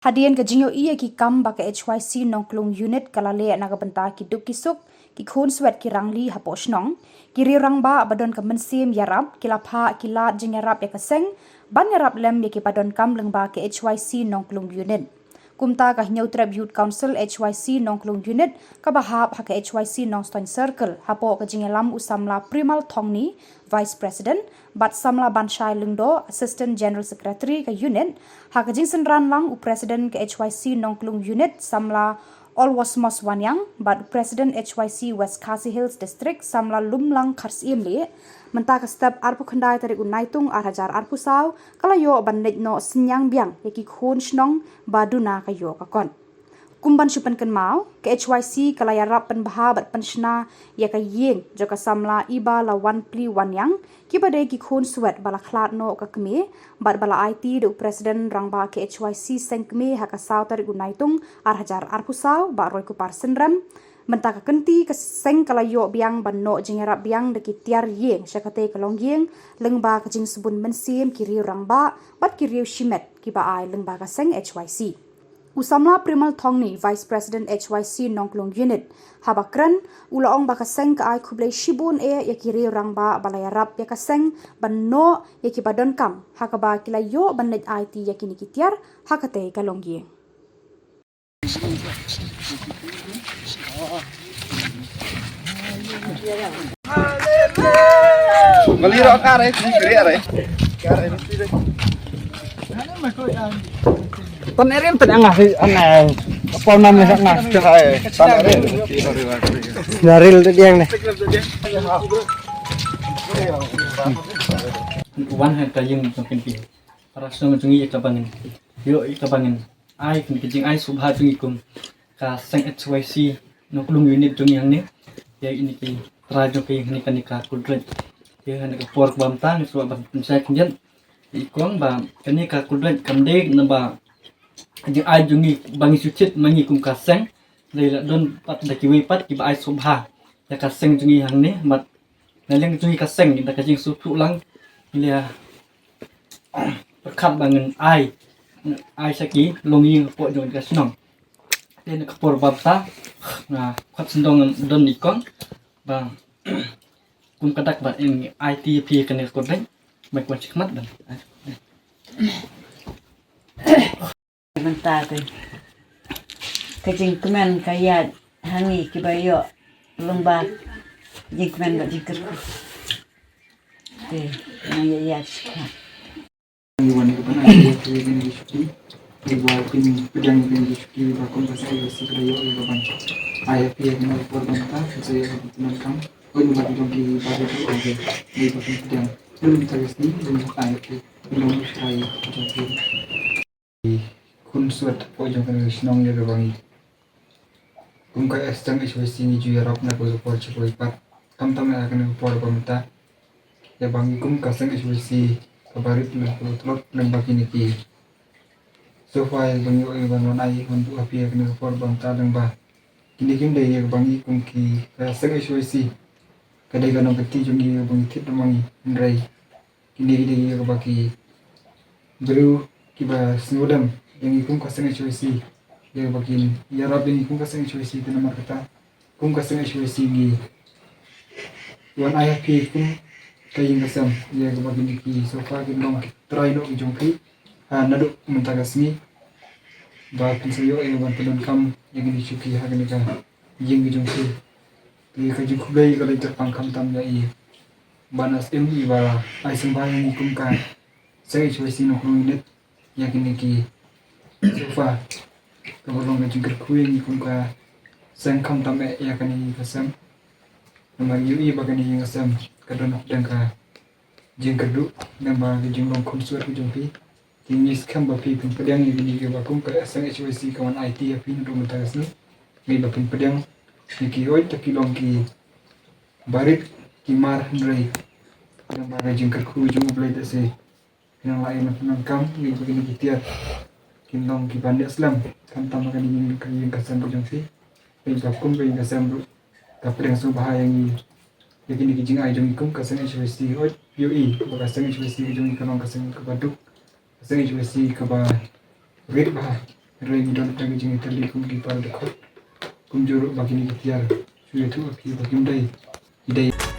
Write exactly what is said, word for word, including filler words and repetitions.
Hadien ka jingïohi ïa ki kam ba ka H Y C Nongklung Unit ka la leh na ka bynta ki duk ki suk, ki khun swet ki rangli hapoh shnong, ki riew rangbah ba don ka mynsiem ïarap ki la phah ki lad jingïarap ïa ka seng ban ïarap lem ïa ki ba donkam lyngba ka H Y C Nongklung Unit. Kumta ka Hynñiewtrep Youth Council H Y C Nongklung Unit kaba hap ha ka H Y C Nongstoiñ Circle hapoh ka jingïalam u samla Primal Thongni, Vice President, bad samla Banshai Lyngdoh, Assistant General Secretary ka Unit, ha ka jingsynran lang u President ka H Y C Nongklung Unit samla Olwosmos Wanïang bad u President H Y C West Khasi Hills District samla Lumlang Kharsyiem Lieh. Mynta ka step arphew khyndai tarik u Naitung ar hajar arphew saw ka la ïoh ban leit noh synñiang biang ïa ki khun shnong ba duna ka ïoh ka kot. Kum ban shu pynkynmaw, ka H Y C ka la ïarap pynbha bad pynshna ïa ka ïing jong ka samla Iba Lawanpli Wanïang, kiba dei ki khun swet ba la khlad noh ka kmie bad ba la aiti da u President Rangbah ka H Y C Seng Kmie ha ka saw tarik u Naitung ar hajar arphew saw, Bah Roykupar Synrem. Mynta ka kynti ka seng ka la ïoh biang ban noh jingïarap biang da ki tiar ïing sha katei ka longïing lyngba ka jingsbun mynsiem ki riew rangbah bad ki riew shimet kiba ai lyngba ka seng H Y C. U samla Primal Thongni, Vice President H Y C Nongklung Unit, haba kren, u la ong ba ka seng ka ai khublei shibun eh ïa ki riew rangbah ba la ïarap ïa ka seng ban noh ïa kiba donkam, ha kaba ki la ïoh ban leit aiti ïa kine ki tiar ha katei ka longïing. Tan erin tan angah si ana. Apa nama ni angah? Tan erin. Naril tu dia ni. Wan ha ka ïing jong phi. Para shnong jong ngi ïa kaba ngin ïoh ïa kaba ngin ai kane ka jingai sngewbha jong ngi kum ka seng H Y C Nongklung Unit jong ngi hangne. Ïa ine ki trai jong ki hangne kane ka Kudreit. Ïa hangne ka por kaba mynta ngi sngewbha ban pynshai khyndiat ïa i kong ba kane ka Kudreit kam dei naba jingai jong ngi ba ngi shu thied ma ngi kum ka seng. Dei la don pat da kiwei pat kiba ai sngewbha ïa ka seng jong ngi hangne bad na liang jong ngi ka seng da ka jingsngewthuh lang ngi la pyrkhat ba ngin ai, ai sha ki longïing hapoh jong ka shnong. Te na ka por ba mynta nga khot sngewdong don i kong ba kum ka dak ba in ai ti phi kane ka Kudreit. Mai kwan shikmat ban. Mynta te ka jingkmen ka ïaid ha ngi kiba ïoh lyngba jingkmen bad jingkyrkhu. Te nang ïa ïaid shikha. Ngi wan ïa ka ban ai ïa ka ïa ka shuki. Ngi wan pynpdiang ïa ka shuki ba kum ka sa ïa si ka ïoh ïa ka ban ai ïa ka ïa ka por ban ta ka sa ïa ka ban kam. Oi ngi ba ki jong ki ba ki jong ki ngi ba pynpdiang. Ngi ba ai ïa ki. Ngi ba ai ïa ki. Khun swet hapoh jong kane ka shnong ïa kaba ngi kum ka seng H Y C ngi ju ïarap na ka por sha kawei pat. Khamtam ïa kane ka por ba mynta ïa ba ngi kum ka seng H Y C kaba rit lyngba tlot lyngba kine ki sofa ïa ba ngi ïoh ïa ban wan ai wan buh ha phi ïa kane ka por ba mynta lyngba kine kim dei ïa ba ngi kum ki ka seng H Y C. Ka dei ka nongkynti jong ngi ïa ba ngi thied da ma ngi hynrei kine ki dei ïa kaba ki briew kiba sngewdem ïa ngi kum ka seng H Y C, ïa kaba kin ïarap ïa ngi kum ka seng H Y C. Te namar kata kum ka seng H Y C ngi wan ai ha phi kum ka ïing ka sem ïa kaba kine ki sofa kin long ki trai noh ki jong phi ha naduh mynta ka sngi ba phin sa ïoh ïa ban pyndonkam ïa kine ki shuki ha kane ka ïing ki jong phi. Te ka jingkhublei ka la ïa kyrpang khamtam ïa i Bah Nasim i ba ai sngewbha ïa ngi kum ka seng H Y C Nongkrong Unit ïa kine ki sofa kaba long ka jingkyrkhu ïa ngi kum ka seng khamtam eh ïa kane ka sem. Namar ïohi ba kane ka sem ka don hapdeng ka jingkyrduh namar ka jinglong khunswet ka jong phi. Te ngi skhem ba phi phin pdiang ïa kine kiba kum ka seng H Y C ka wan aiti ïa phi naduh mynta ka sngi. Ngi ba phin pdiang ïa ki, hooid, te ki long ki barit ki mar hynrei namar ka jingkyrkhu jong U Blei te se phin nang lah ïa ban pyndonkam ïa kine ki tiar. Kin long kiba neh slem khamtam ha kane ka ïing ka sem ka jong phi. Ïa ka kum ka ïing ka sem ruh ka pdiang sngewbha ïa ngi ïa kine ki jingai jong ngi kum ka seng H Y C. Hooid, phi ïohi ba ka seng H Y C ka jong ngi ka long ka seng kaba duk, ka seng H Y C kaba rit bha. Hynrei ngi don ka jingïatylli kum ki para dkhot. Kumjuh ruh ba kine ki tiar shu ïathuh ïa ki ba kim dei. Ki dei.